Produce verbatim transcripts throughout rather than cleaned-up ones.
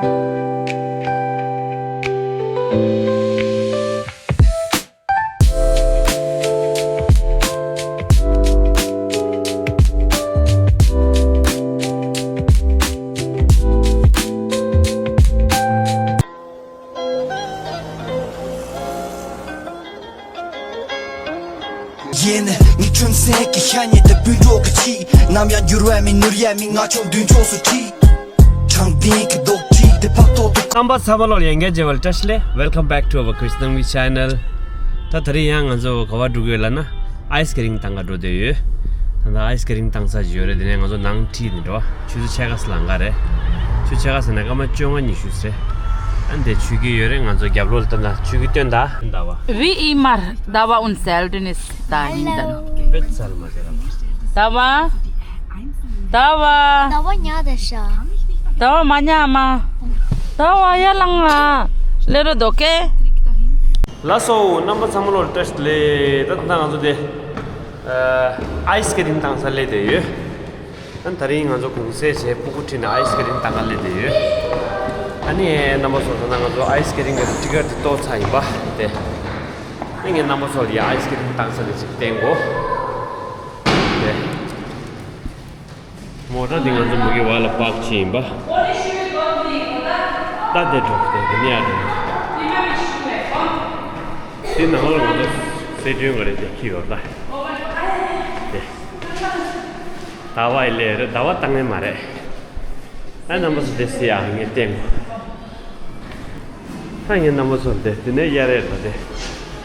ཡིན། ངའི་ཁྱོད་སེམས་ཀྱི་ཤ་ཉེ་དུ་བུད་འགྲོ་གི་ཆི། ནམ་ཡང་འགྱུར་བ་མེད་ནོར་ཡ་མེད། ང་ཆུང་མདུན་ཕྱོགས་སུ་ཁྲིད། དྲང་བདེན་གྱི་རྡོག་ཁྲིད་དེ་ཕབ་ཐོག་ཏུ། རྣམ་པ་ཚང་མ་ལོ་ལ་ཡང་བསྐྱར་མཇལ་བ་ལ་བཀྲ་ཤིས་བདེ་ལེགས། Welcome back to our Krishnan Village channel. ད་དེ་རིང་ཡང་ང་ཚོ་ག་པར་འགྲོ་གི་ཡོད་ལབ་ན། ཨའི་སི་ཀི་རིམ་བཏང་ག་འགྲོ་བསྡད་ཡོད། ད་ལྟ་ཨའི་སི་ཀི་རིམ་བཏང་ས་ཅིག་ཡོད་རེད། དེ་ནས་ང་ཚོ་ནང་ཁྲིད་ནས་འགྲོ་བ། ཆུ་ཚོད་ཕྱེད་ཀ་ཙམ་ལ་ལངས་ག་རེད། ཆུ་ཚོད་ཕྱེད་ཀ་ཙམ་ནས་སྐར་མ་བཅོ་ལྔ་ཉི་ཤུ་ཙམ་རེད། ཨ་འདི་ཆུ་རྐྱལ་ཡོད་རེད། ང་ཚོ་རྒྱབ་ལོགས་ལ་ལྟ་ན་ཆུ་རྐྱལ་སྟོན་ད། སྟོན་ད་བ། Wie immer, da war uns selten ist dahin dann. Bezahlen wir selber. Da war, da war, Da war ja der Schar. Da war meine Mama. Da war ja lange. Lehrer doch, okay? ལགས་སོ། རྣམ་པ་ཚང་མ་ལོ་ལ་བཀྲ་ཤིས་བདེ་ལེགས། ད་ད་ང་ཚོ་དེ་ཨ་ཨའི་སི་ཀི་རིམ་བཏང་ས་སླེབས་བསྡད་ཡོད། ཨ་ད་རིང་ང་ཚོ་གུང་སེང་བྱས་སྤུ་གུ་ཁྲིད་ནས་ཨའི་སི་ཀི་རིམ་བཏང་ག་སླེབས་བསྡད་ཡོད། ཨ་ནི་རྣམ་པ་ཚོ་ད་ང་ཚོ་ཨའི་སི་ཀི་རིམ་གྱི་ཊི་ཀེ་ཊི་དེ་གཏོར་ཚར་ཡིན་པ་དེ། ཨ་ངས་རྣམ་པ་ཚོ་ལ་ཡ་ཨའི་སི་ཀི་རིམ་བཏང་ས་དེ་ཅིག་བསྟན་གོ། དེ་མོ་ཊ་དེ་ང་ཚོ་མུ་གེ་བ་ལ་པག་ཕྱིན་ཡིན་པ། ད་དེ་འགྲོ་དེ་དེ་ནས་ཡར་འགྲོ། དེ་ནང་ལ་ང་ཚོ་སི་ཁྲོན་ག་རེ་དེ་ཁྱི་ཡོད་ད། དེ། ཟླ་བ་ཡི་ལས་རེད། ཟླ་བ་བཏང་ངེས་མ་རེད། ཨ་རྣམ་པ་ཚོ་དེ་སི་ཡ་ངས་བསྟན་གོ། ད་ངས་རྣམ་པ་ཚོར་དེ་དེ་ནས་གཡར་རེད་ལ་དེ།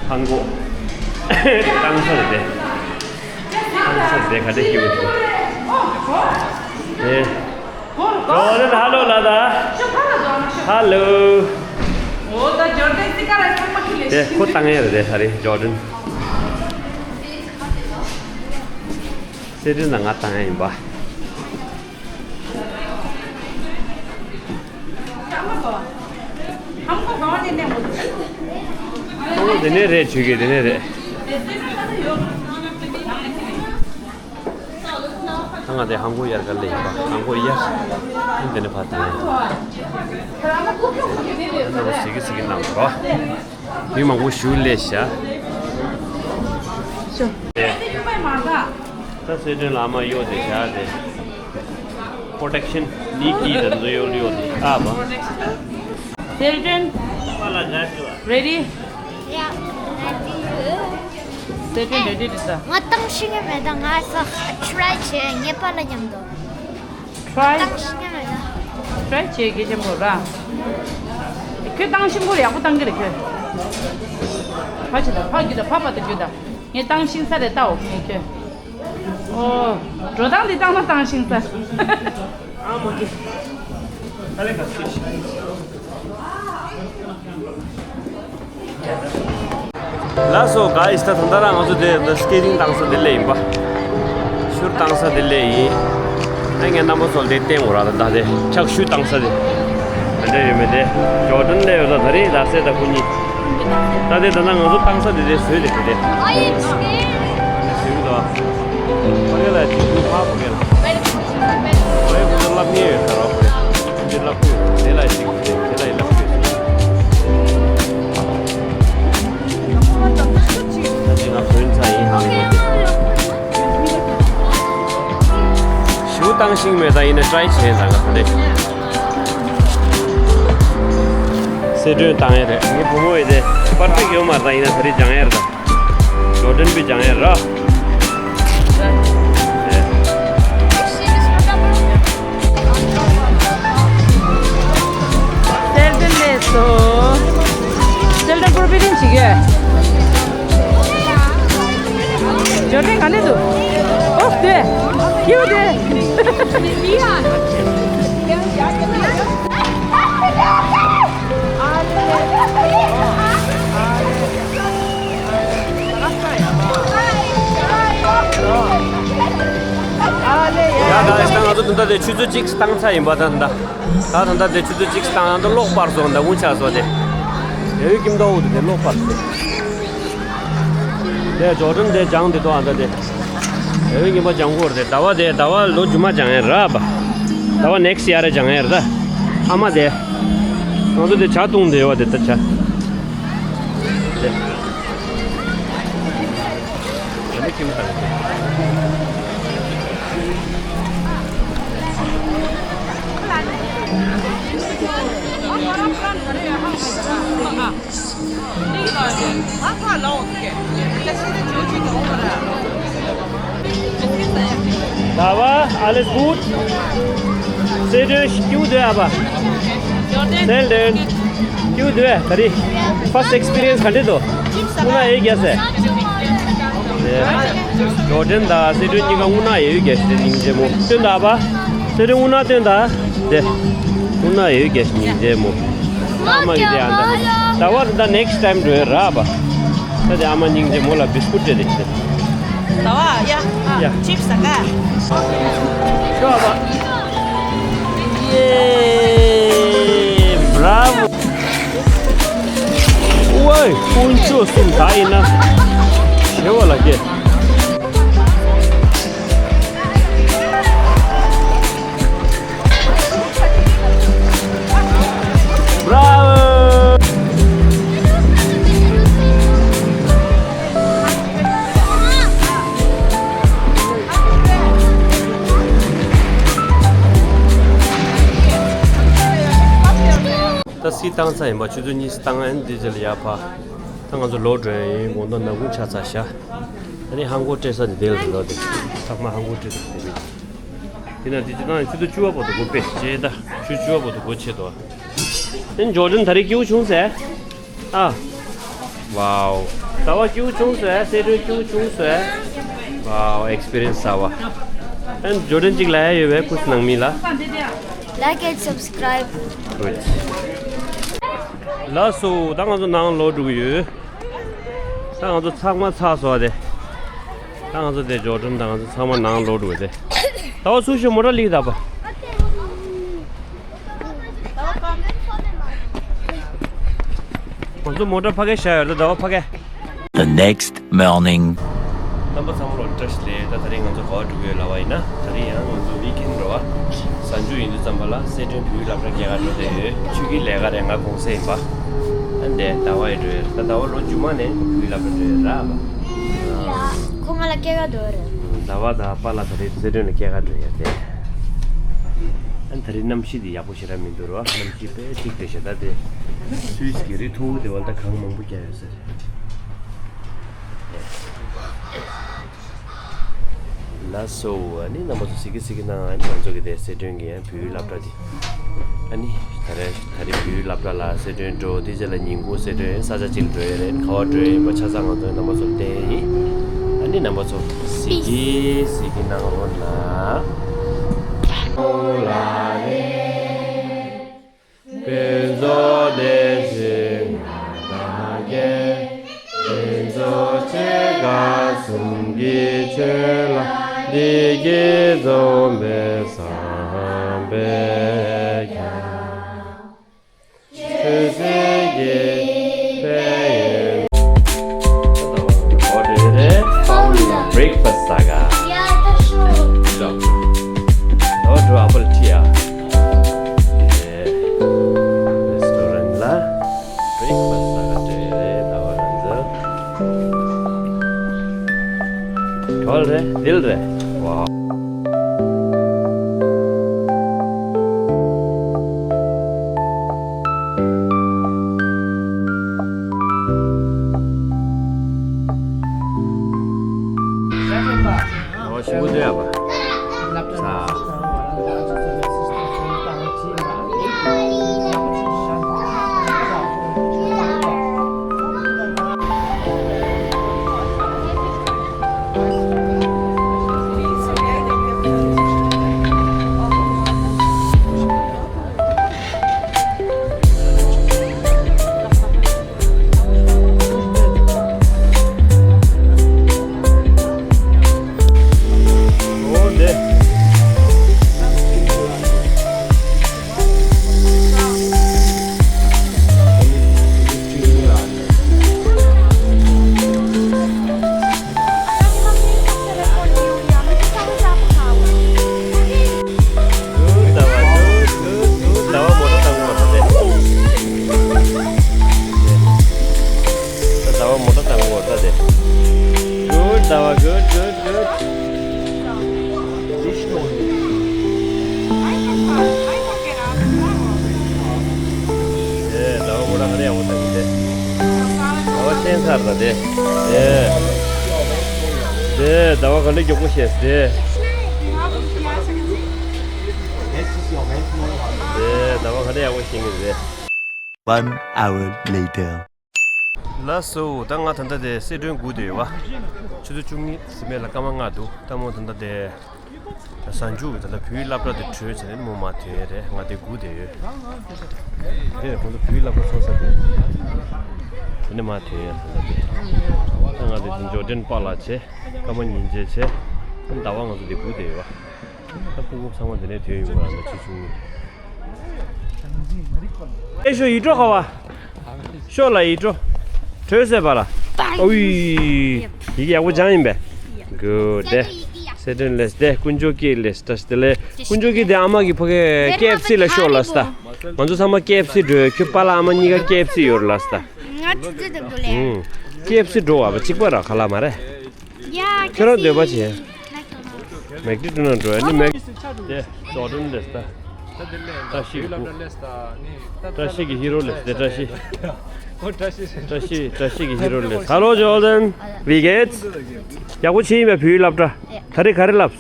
ཧང་གོ། བཏང་ས་རེད་དེ། བཏང་ས་རེད་དེ་ག་དེ་སྐྱིད་པོ་དེ། དེ། ཇོ་ཌན་ཧ་ལོ་ལ་ད། ཧ་ལོ། དེ་ཁོ་བཏང་ཡ་རེད་དེ་ཧ་རེ་ཇོ་ཌན། སི་ཁྲོན་ལ་ང་བཏང་ཡ་ཡིན་པ། ཁོང་དེ་ནས་རེད། ཆུ་གི་དེ་ནས་རེད། ད་ང་དེ་ཧང་གོ་གཡར་ག་ལེ་ཡིན་པ། ཧང་གོ་གཡར། ཨ་འདི་ནས་ཕར་བཏང་ཡ། ད་ནང་སི་གི་སི་གི་ནང་འགྲོ། མི་མང་པོ་ཞུ་ལས་བྱ། ད་སི་ཁྲོན་ལ་མ་གཡོ་དེ་བྱ་དེ། པོ་རོ་ཊེག་ཤན་ནི་ཀི་དེ་ཚོ་གཡོ་གཡོ་དེ་ཨ་བ། སི་ཁྲོན། རེ་ཌི། སི་ཁྲོན་རེ་ཌི་རེད་ད། ང་བཏང་ཤེས་ཀྱི་མེད་ད། ང་ས་ཊི་རའི་བྱས་ངའི་པཱ་ལགས་མཉམ་དུ། ཊི་རའི། བཏང་ཤེས་ཀྱི་མེད་ད། ཊི་རའི་བྱེད་དགེ་ཆེན་པོ་ར། ཁྱོད་བཏང་ཤིང་པོ་ཡག་པོ་བཏང་གི་རེད་ཁྱོད། ཕ་ཆེ་ད་ཕ་རྒྱུད་ད་ཕ་པ་ད་རྒྱུད་ད། ངས་བཏང་ཤིང་ས་རེད་ད་འོ་ངས་ཁྱོད། ཨོ། འགྲོ་སྟངས་འདི་བཏང་ན་བཏང་ཤིང་ས། ཨ་མ་ཀི། ད་ལེ་ག་ཚོད་ཤིང་། ལགས་སོ་གཱ་ཡིས། ད་ད་ལྟ་རང་ང་ཚོ་དེ་ད་སི་ཀེ་ཊིང་བཏང་ས་དེ་སླེབས་ཡིན་པ། ཤུར་བཏང་ས་དེ་སླེབས་ཡིན། ཨ་ངས་རྣམ་པ་ཚོ་ལ་དེ་བསྟན་དགོས་ར། ད་ད་དེ་ཕྱག་ཤུལ་བཏང་ས་དེ། དེ་འདྲ་ཡོད་མེད་དེ། ཇོར་ཌན་སླེབས་ཡོད་ད། ད་རེས་ལ་སེ་ད་ཁོ་གཉིས། ད་དེ་ད་ལྟ་ང་ཚོ་བཏང་ས་དེ་དེ་བཟོས་དེ་དེ་དེ། བཟོས་གི་འདུག་ཨ་རེ་ལ་ཅིག་ཁུ་ཕ་བོ་གེ་ལ། ཨ་རེ་ཁོ་ཚོ་ལབ་ཉེ་ཡོད་ད་རོ། ཁོ་ཚོ་ལབ་གི་ཡོད། དེ་ལ་ཅིག་དེ་ལ་ཡི་ལབ་གི་ཡོད། ད་ཅི་ང་བུན་ཚ་ཡིན་ཧང་གོ་དེ། ཞུ་བཏང་ཤིང་མེད་ད་ཡིན་ན་ཊི་རའི་བྱས་ད་ང་ད་ལེ། སེ་ཏྲོན་བཏང་ཡ་རེད། ངའི་བུ་མོ་ཡི་དེ་པར་ཕེག་ཡོད་མ་རེད་ད་ཡིན་ན་ད་རེ་སྦྱང་ཡ་རེད་ད། ཇོར་ཌན་པའི་སྦྱང་ཡ་ར། སེལ་ཏན་ལས་སོ། སེལ་ཏན་པུར་བི་རིན་ཞིག་ཡོད། ཇོར་ཌན་ག་ནས་འདུག་ཨོ་དེ། ཡོད་དེ། ཡ་ད་ང་ཚོ་ད་ལྟ་དེ་ཆུ་ཚོད་གཅིག་བཏང་ཚར་ཡིན་པ་ད་ད། ད་ད་ད་དེ་ཆུ་ཚོད་གཅིག་བཏང་ད་གློག་སྤར་སོང་ད་འུ་ཆགས་སོ་དེ། ཡ་ཡུ་ཀིམ་ཏོ་འུ་དེ་གློག་སྤར་སོང་། དེ་ཇོར་ཌན་དེ་སྦྱང་དེ་ཏོ་ཨ་ད་དེ། ཡ་ཡུ་ཉིན་པ་སྦྱང་གོ་རེད་དེ། ཟླ་བ་དེ་ཟླ་བ་ལོ་རྗེས་མ་སྦྱང་ཡ་ར་བ། ཟླ་བ་ནེག་སི་ཡར་སྦྱང་ཡ་ར་ད། ཨ་མ་དེ། ང་ཚོ་དེ་ཇ་བཏུང་བསྡད་ཡོད་པ་དེ་ལྟ་ཇ། དེ། དེ་ནི་ཁྱིམ་ཚང་རེད། Da war alles gut? Sehr durch, gut, aber. Sehr schön. Gut, aber. First experience ག་འདྲ་འདུག་དངོས་གནས་ཡོད་རྒྱ་སེ། ཇོ་ཌན་དང་སི་ཌོན་གཉིས་ཀ་དངོས་གནས་ཡོད་རྒྱ་ཞིག་སྙིང་རྗེ་མོ་སྟོན་དང་པ། སི་ཌོན་དངོས་གནས་སྟོན་དང་། དེ། དངོས་གནས་ཡོད་རྒྱ་ཞིག་སྙིང་རྗེ་མོ། ཨ་མ་ཡི་དེ་ཨ་ད། ད་བར་ད་next time འགྲོ་ཡོད་ར་པ། ད་དེ་ཨ་མ་སྙིང་རྗེ་མོ་ལ་བིས་ཀུཊ་སྤྲད་དེ་ཆེ། ད་བ་ཡ། ཡ། ཅིབས་ཟ་ག་ཤོ་བ། ཡེ། Bravo. ཝའི། དཀོན་མཆོག་གསུམ་ད་ཡིན་ན། ཞེ་བ་ལ་སྐྱེ། Bravo. ད་སི་བཏང་ཚར་ཡིན་པ། ཆུ་ཚོད་གཉིས་སུ་བཏང་ཨན་དེ་རྗེས་ལ་ཡར་ཕ། ད་ང་ཚོ་ལོག་འགྲོ་ཡ་ཡིན། དགོང་དག་ནག་ཁུང་ཆགས་ཚར་ཤག་ཨ་ནི་ཧང་གོ་སྤྲད་ས་དེ་དེ་ལ་རེད་ལོ་དེ། ཚང་མ་ཧང་གོ་སྤྲད་ས་དེ་རེད། དེ་ན་དེ་ཅི་ན་ཆུ་ཚོད་བཅུ་པ་བར་དུ་སྒོ་ཕྱེ་རྗེས་ད་ཆུ་བཅུ་པ་བར་དུ་སྒོ་ཕྱེ་དོ། ཨན་ཇོ་ཌན་ད་རེས་སྐྱིད་པོ་བྱུང་ཟེར། ཨ། ཝའོ། ཟླ་བ་སྐྱིད་པོ་བྱུང་ཟེར། སེ་ཌོན་སྐྱིད་པོ་བྱུང་ཟེར། ཝའོ། ཨེགས་པི་རི་ཡན་སི་གསར་པ། ཨན་ཇོ་ཌན་གཅིག་ལབ་ཡ་ཡོད་པས་ཁུ་སི་ནང་མི་ལ། Like and subscribe. Good. ལགས་སོ། ད་ང་ཚོ་ནང་ལོག་འགྲོ་གི་ཡོད། ད་ང་ཚོ་ཚང་མ་ཚར་སོང་བ་དེ། ད་ང་ཚོ་དེ་ཇོ་ཌན་ད་ང་ཚོ་ཚང་མ་ནང་ལོག་འགྲོ་གི་དེ། ད་བ་སུ་ཞིག་མོ་ཊ་ལིག་ད་པ། ང་ཚོ་མོ་ཊ་ཕ་གི་བཞག་ཡོད་རེད། ད་བ་ཕ་གི། The next morning. རྣམ་པ་ཚང་མ་ལ་བཀྲ་ཤིས་བདེ་ལེགས། ད་དེ་རིང་ང་ཚོ་ག་པར་འགྲོ་གི་ཡོད་ལབ་པ་ཡིན་ན། དེ་རིང་ཡང་ང་ཚོ་ཝིག་ཨེན་རེད་པ། གཟའ་མཇུག་ཡིན་དུས་ཙམ་པ་ལ་སེ་ཌོན་བོད་ཡིག་སློབ་གྲྭ་སྐྱེལ་ག་འགྲོ་བསྡད་ཡོད། ཆོས་ཀྱི་ལས་ཀ་རེད། ང་གུང་སེང་ཡིན་པ། ཨ་འདྲས་ཟླ་བ་ཡི་འགྲོ་ཡོད་རེད། ད་ཟླ་བ་ལོ་རྗེས་མ་ནས་བོད་ཡིག་སློབ་གྲྭ་འགྲོ་ཡོད་རེད་པ། ཁོ་ང་ལ་སྐྱེལ་ག་འགྲོ་རེད། ཟླ་བ་དང་པཱ་ལགས་དེ་རིང་སེ་ཌོན་ལ་སྐྱེལ་ག་འགྲོ་ཡོད་དེ། ཨ་ད་རེས་གནམ་གཤིས་དེ་ཡག་པོ་ཞེ་དྲག་མི་འདུག་རོ། གནམ་གཤིས་དཔེ་གཅིག་དེ་ཞེ་དྲག་དེ། སུད་སི་གི་རི་མཐོ་པོ་དེ་བ་ད་གངས་མང་པོ་རྒྱག་ཡོད་ས་རེད། ལགས་སོ། ཨ་ནི་རྣམ་པ་ཚོ་གཟིགས་ཀྱི་གཟིགས་ཀྱི་གནང་། ཨ་ནི་ང་ཚོ་གི་དེ་སེ་ཌོན་གི་ཡང་བོད་ཡིག་སློབ་གྲྭ་དེ། ཨ་ནི་ད་རེས་ད་རེས་བོད་ཡིག་སློབ་གྲྭ་ལ་སེ་ཌོན་འགྲོ། དེ་རྗེས་ལ་ཉིན་གུང་སེ་ཌོན་ས་ཆ་གཅིག་ལ་འགྲོ་ཡ་རེད། ག་པར་འགྲོ་ཡ་ཡིན་པ་ཆ་ཚང་ང་ཚོ་རྣམ་པ་ཚོར་བསྟན་ཡིན། ཨ་ནི་རྣམ་པ་ཚོ་གཟིགས་ཀྱི་གཟིགས་ཀྱི་གནང་རོགས་གནང་། དཔལ་འབྱོར་བདེ་ཞིང་ལ་དྭགས་རྒྱལ། དཔལ་འབྱོར་ཆེ་ཁག་གསུམ་གྱི་ཆོས་ལ། བདེ་སྐྱིད་འཛོམས་པའི་བསམ་པས་ཀྱང་། ཆོས་སྲིད་ཀྱི་དཔལ་ཡོན། ཨོ་དེ་རེད། ཨོ་ལ་བྷི་རེག་ཕ་སི་ཟ་ག་ཡ་ད་ཤོ། ད་འགྲོ་ཨ་པལ་ཊི་ཡ། རེ་སི་ཊོ་རན་ལ་བྷི་རེག་ཕ་སི་ཟ་ག་འགྲོ་ཡ་རེད། ད་བ་རང་ཚོ། གྲོལ་རེད། དིལ་རེད། ཝའོ། ཨོ་ཞིམ་པོ་འདུག་ཡ་པ། ས། ཚར་ད་དེ། དེ། དེ་ཟླ་བ་ག་འདྲ་མགྱོགས་པོ་བཤད་དེ། དེ་ཟླ་བ་ག་འདྲ་ཡག་པོ་བཤད་ངེས་རེད། One hour later. ལགས་སོ། ད་ང་ད་ལྟ་དེ་སི་ཁྲོན་སྒུག་བསྡད་ཡོད་པ། ཆུ་ཚོད་བཅུ་གཉིས་ཟིན་མེད་ལ་སྐར་མ་ལྔ་འདུག་ད་མོ་ད་ལྟ་དེ། གཟའ་མཇུག་གི་ད་ལྟ་བོད་ཡིག་སློབ་གྲྭ་དེ་གྲོལ་བྱས་ནས་མོ་མར་ཐོན་ཡས་རེད། ང་དེ་སྒུག་བསྡད་ཡོད། དེ་ནས་ཁོང་ཚོ་བོད་ཡིག་སློབ་གྲྭ་ཚོགས་ས་དེ། དེ་ནས་མར་ཐོན་ཡས་ད་ལྟ་དེ། ད་ང་དེ་འབྱོར་ལྡན་པཱ་ལགས་བྱས། ཀརྨ་ཉིན་བྱེད་བྱས། ད་ཟླ་བ་ང་ཚོ་དེ་སྒུག་བསྡད་ཡོད་པ། ད་སྤུ་གུ་ཚང་མ་འདི་ནས་ཐོན་ཡོང་བ་ལ་ཆེ་ཆུང་ཨེ་ཤོ་ཡིད་སྤྲོ་ཁ་བ། ཤོ་ལ་ཡིད་སྤྲོ། གྲོས་ཟེར་བ་ལ། ཨུའི། ཡི་གེ་ཡག་པོ་སྦྱངས་ཡིན་པས། Good. དེ། སི་ཁྲོན་ལས་དེ་དཀོན་མཆོག་སྐྱིད་ལས་ད་དེ་ལས་དཀོན་མཆོག་སྐྱིད་དེ་ཨ་མ་གི་ཕ་གི་ཀེ་ཨེཕ་སི་ལ་ཤོག་ལ་སྟ། ང་ཚོ་ཚང་མ་ཀེ་ཨེཕ་སི་འགྲོ་ཡོད། ཁྱོད་པཱ་ལགས་ཨ་མ་གཉིས་ཀ་ཀེ་ཨེཕ་སི་ཡོད་ལ་སྟ། ང་ཆུ་ཚོད་དང་དུ་ལས། ཀེ་ཨེཕ་སི་འགྲོ་བ་བ་གཅིག་པ་ར་ཁ་ལག་མ་རེད། ཁྱོད་རང་འདོད་པ་བྱེད། མེག་ཌི་ཏུ་ན་འགྲོ་ཨ་ནི་མེག་དེ་ཇོར་ཌན་རེད་ད། བཀྲ་ཤིས་ཀྱི་བུ། བཀྲ་ཤིས་ཀྱི་ཧི་རོ་ལེས་དེ་བཀྲ་ཤིས། བཀྲ་ཤིས་བཀྲ་ཤིས་ཀྱི་ཧི་རོ་ལེས། Hello Jordan. Wie geht's? ཡག་པོ་བྱས་ཡིན་པས་བོད་ཡིག་སློབ་གྲྭ། ག་རེ་ག་རེ་ལབ།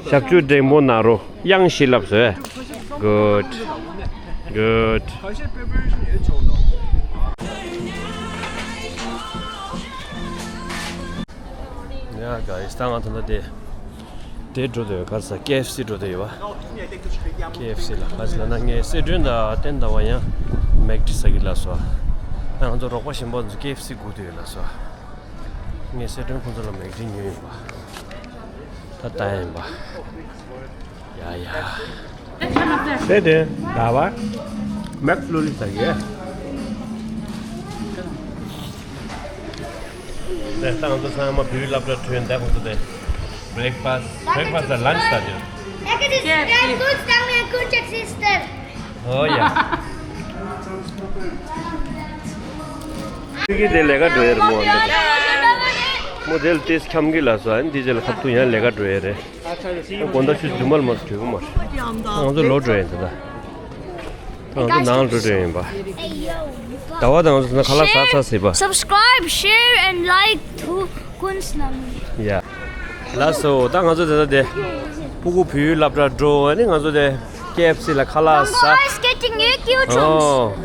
ཞབས་ཞུ་འགྲན་པོ་ན་རོ་དབྱངས་ཤིག་ལབ་ཟེར། Good. Good. Yeah guys, ད་ང་ད་ལྟ་དེ་དེ་འགྲོ་དེ་ཡོད། ག་རེ་ཟ། ཀེ་ཨེཕ་སི་འགྲོ་དེ་ཡོད་པ། ཀེ་ཨེཕ་སི་ལ་ག་རེ་ཟ་ལབ་ན་ངས་སི་ཁྲོན་དང་བསྟན་ཟླ་བ་ཡང་མེག་ཌི་ཟ་གི་ལབ་སོང་། ད་ང་ཚོ་རོགས་པ་གཞན་པ་ཚོ་ཀེ་ཨེཕ་སི་སྒུག་དེ་ཡོད་ལབ་སོང་། ངས་སི་ཁྲོན་ཁོང་ཚོ་ལ་མེག་ཌི་ཉོས་ཡིན་པ། ད་ལྟ་ཡིན་པ། ཡ་ཡ། དེ་དེ་ད་བ། མེག་ལུ་ལི་ཟ་གི། དེ་ད་ང་ཚོ་ཚང་མ་བོད་སློབ་གྲྭ་ཐོན་ད་ཁོང་ཚོ་དེ། Breakfast, breakfast ལ་lunch ད་དེ། Oh yeah. ཁྱོད་ཀྱིས་དེ་ལས་ཀ་འགྲོ་ཡ་རེད་མོ། མོ་དེ་ལ་ཏེས་འཁྱམ་གི་ལ་སོ་ཨ་ནི་དེ་རྗེས་ལ་ཁ་ཐུག་ཡང་ལས་ཀ་འགྲོ་ཡ་རེད། དགོང་དག་ཆུ་ཚོད་བདུན་པ་ལ་མ་གྲོལ་གི་མ་རེད། ང་ཚོ་ལོག་འགྲོ་ཡ་ཡིན་ད་ལྟ། ང་ཚོ་ནང་ལ་འགྲོ་འགྲོ་ཡིན་པ། ཟླ་བ་དང་ང་ཚོ་ཁ་ལག་ཟ་ཚར་ཟེར་པ། Subscribe, share and like to Kun's Nami. Yeah. ལགས་སོ། ད་ང་ཚོ་དེ་ད་དེ། སྤུ་གུ་བོད་ཡིག་སློབ་གྲྭ་འགྲོ་ཨ་ནི་ང་ཚོ་དེ། ཀེ་ཨེཕ་སི་ལ་ཁ་ལག་ཟ། Ice skating ཡོད་ཀྱི་ཡོད་བྱུང་།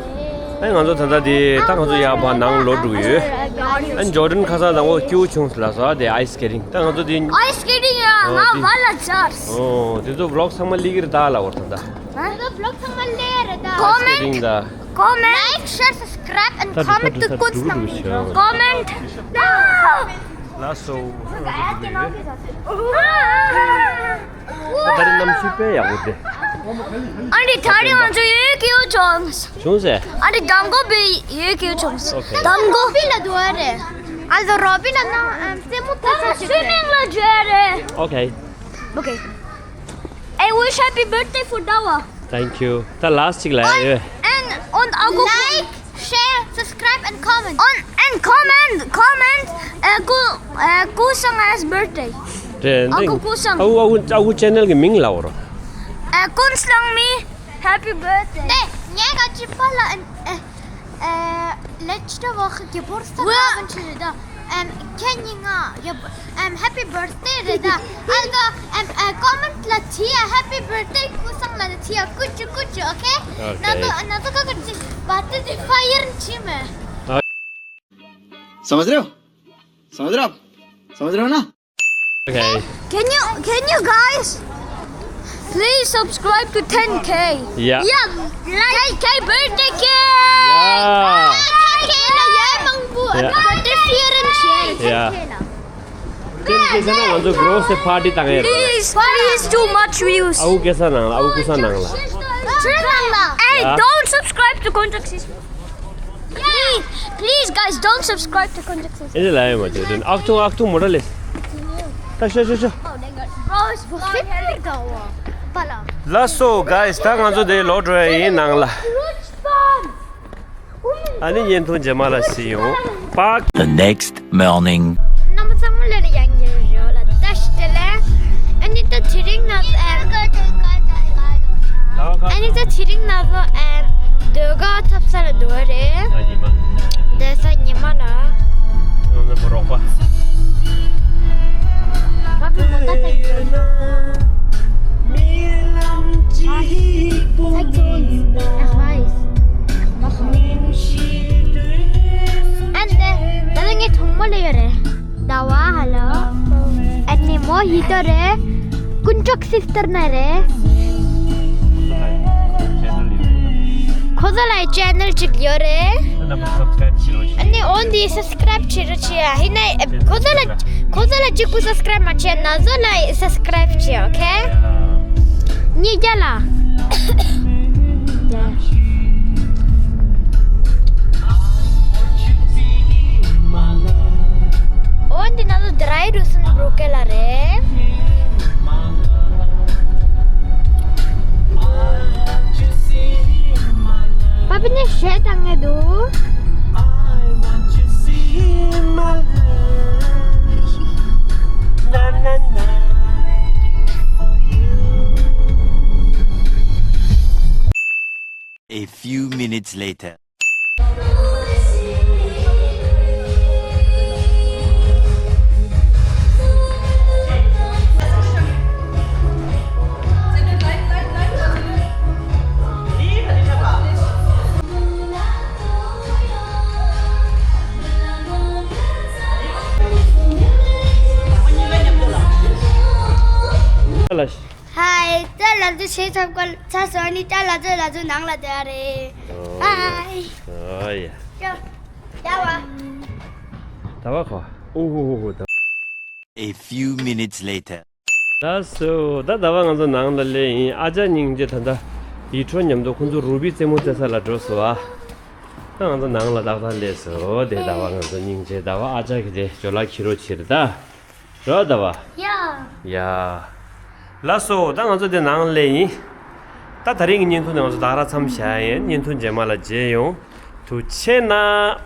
ཨོ། ཨ་ང་ཚོ་ད་ལྟ་དེ་ད་ང་ཚོ་ཡར་བ་ནང་ལོག་འགྲོ་གི་ཡོད། ཨ་ཇོར་ཌན་ཁ་སང་དང་པོ་སྐྱིད་པོ་བྱུང་ལ་སོ་དེ་ice skating ད་ང་ཚོ་དེ། Ice skating ཡ་ང་བ་ལ་ཚར། ཨོ་དེ་ཚོ་vlog ཚང་མ་ལི་གི་རེད་ད་ལ་བར་ད་ད། ང་ཚོ་vlog ཚང་མ་ལི་རེད་ད། Comment, comment, like, share, subscribe and comment to Kun's Nami. Comment. ལགས་སོ། ད་རེས་གནམ་གཤིས་དཔེ་ཡག་པོ་དེ། ཨ་ནི་ད་རེས་ང་ཚོ་ཡོད་ཀྱི་ཡོད་བྱུང་། བྱུང་ཟེར། ཨ་ནི་དང་པོ་པའི་ཡོད་ཀྱི་ཡོད་བྱུང་། Okay. དང་པོ་པི་ལ་འདུག་རེད། ཨ་ལོ་རོ་པི་ལ་ན་རྩེད་མོ་ཐོག་ས་སུ་མིང་ལ་བརྗོད་རེད། Okay. Okay. I wish happy birthday for Dawa. Thank you. ད་last གཅིག་ལ་ཡོད། And on our like, share, subscribe and comment. On and comment, comment. Uh, Ku, uh, Kusang has birthday. དེ་ཨ་ཁུ་ཀུ་སང་། ཨ་ཁུ་ཨ་ཁུ་ཨ་ཁུ་channel གི་མིང་ལབ་རོ། ཨ་Kun's Nami, happy birthday. དེ་ངས་ག་ཅི་པ་ལ་ཨ་ཨ་letzte Woche Geburtstag haben ཆི་རེད་ད། ཨམ་ཁྱེད་ཉིན་ང་ཨམ་happy birthday རེད་ད། ཨ་ད་ཨམ་ཨ་comment ལ་ཐི་ཡ་happy birthday ཀུ་སང་ལ་ཐི་ཡ་ཀུ་ཅི་ཀུ་ཅི། Okay. Okay. ན་ཚོ་ན་ཚོ་ག་ག་ཅི་birthday ཕ་ཡིར་ཆི་མེ། समझ रहे हो? समझ रहे हो आप? समझ रहे हो ना? Okay. Can you, can you guys please subscribe to ten K? Yeah. Yeah, like ten K birthday cake. Yeah. ten K ལ་ཡར་མང་པོ། Yeah. Birthday fear and share. Yeah. ཁྱེད་ཀྱིས་ཟེར་ན་ང་ཚོ་gross party བཏང་ཡོད། Please, please, too much views. ཨ་ཁུ་སྐལ་བཟང་ནང་ལ་ཨ་ཁུ་ཀུ་སང་ནང་ལ། Hey, yeah. Don't subscribe to Contact System. Please, please, guys, don't subscribe to Contact System. ཨེ་ལ་ཡ་མ་ཅོ་དེ་ཨག་ཐུང་ཨག་ཐུང་མོ་ཊ་ལེ། ད་ཤོ་ཤོ་ཤོ། ལགས་སོ་guys, ད་ང་ཚོ་དེ་ལོག་འགྲོ་ཡ་ཡིན་ནང་ལ། ཨ་ནི་བརྙན་ཐུང་རྗེས་མ་ལ་see you. Bye. The next morning. རྣམ་པ་ཚང་མ་ལ་ཡང་ཡོད་ལ་ད་ཤི་དེ་ལ། ཨ་ནི་ད་དེ་རིང་ན་ཨ་ནི་ད་དེ་རིང་ན་ཨ། ཟློས་གར་འཁྲབ་ས་ལ་འགྲོ་བ་རེད། ཨ་ཉི་མ། བསྡད་ས་ཉི་མ་ལ། ང་ཚོ་མོ་རོགས་པ། ཕ་གི་མོ་ད་ཐེངས་ཡོད་ན། ཨན་ཏེ། ད་ལྟ་ངའི་གྲོགས་མོ་ལ་ཡོད་རེད། ཟླ་བ་ཧ་ལོ། ཨ་ནི་མོ་ཧི་ཏོ་རེད། ཀུན་གྲོགས་སིས་ཏར་ན་རེད། ཁོ་ཚོ་ལ་ཅེ་ནལ་གཅིག་ཡོད་རེད། ཨ་ནི་འོན་ཏེ་སབ་སི་ཀ་རབ་བྱེད་རོགས་བྱེད་ཡ། ཧི་ན་ཁོ་ཚོ་ལ་ཁོ་ཚོ་ལ་གཅིག་པུ་སབ་སི་ཀ་རབ་མ་བྱེད་ན་ཟོ་ལ་སབ་སི་ཀ་རབ་བྱེད། ཨོ་ཁེ། ཉིས་བརྒྱ་ལ། འོ་འདི་ན་ཚོ་དྲའི་རུ་སུན་བོ་ཀལ་ལ་རེད། པ་པི་ནི་ཞེ་དྲག་ངེ་འདུག A few minutes later. ཧའི། ད་ལ་ཚོ་ཆེ་ཚབ་ཀ་ཚ་སོ་ནི་ད་ལ་ཚོ་ལ་ཚོ་ནང་ལ་དེ་རེད། ཨོ་ཧའི། ཨོ་ཡ། ཡ། ཡ་བ། ད་བ་ཁོ། ཨོ་ཧོ་ཧོ་ཧོ་ད། A few minutes later. ད་སོ་ད་ད་བ་ང་ཚོ་ནང་ལ་སླེབས་ཡིན། ཨ་ཅག་སྙིང་རྗེ། ད་ད་ཡིད་འཕྲོག་མཉམ་དུ་ཁོང་ཚོ་རུ་བི་རྩེད་མོ་རྩེ་ས་ལ་འགྲོ་སོ་ཨ། ད་ང་ཚོ་ནང་ལ་ཏག་ཏག་སླེབས་སོ། དེ་ད་བ་ང་ཚོ་སྙིང་རྗེ། ད་བ་ཨ་ཅག་གི་དེ་ཇོ་ལགས་ཁྱི་རོ་ཕྱིར་ད། རོ་ད་བ། ཡ། ཡ། ལགས་སོ་ད་ང་ཚོ་དེ་ནང་སླེབས་ཡིན། ད་ད་རིང་གི་བརྙན་ཐུང་དེ་ང་ཚོ་ད་ག་རང་མཚམས་བཞག་ཡིན། བརྙན་ཐུང་རྗེས་མ་ལ་མཇལ་ཡོང་། ཐུགས་རྗེ་གནང་།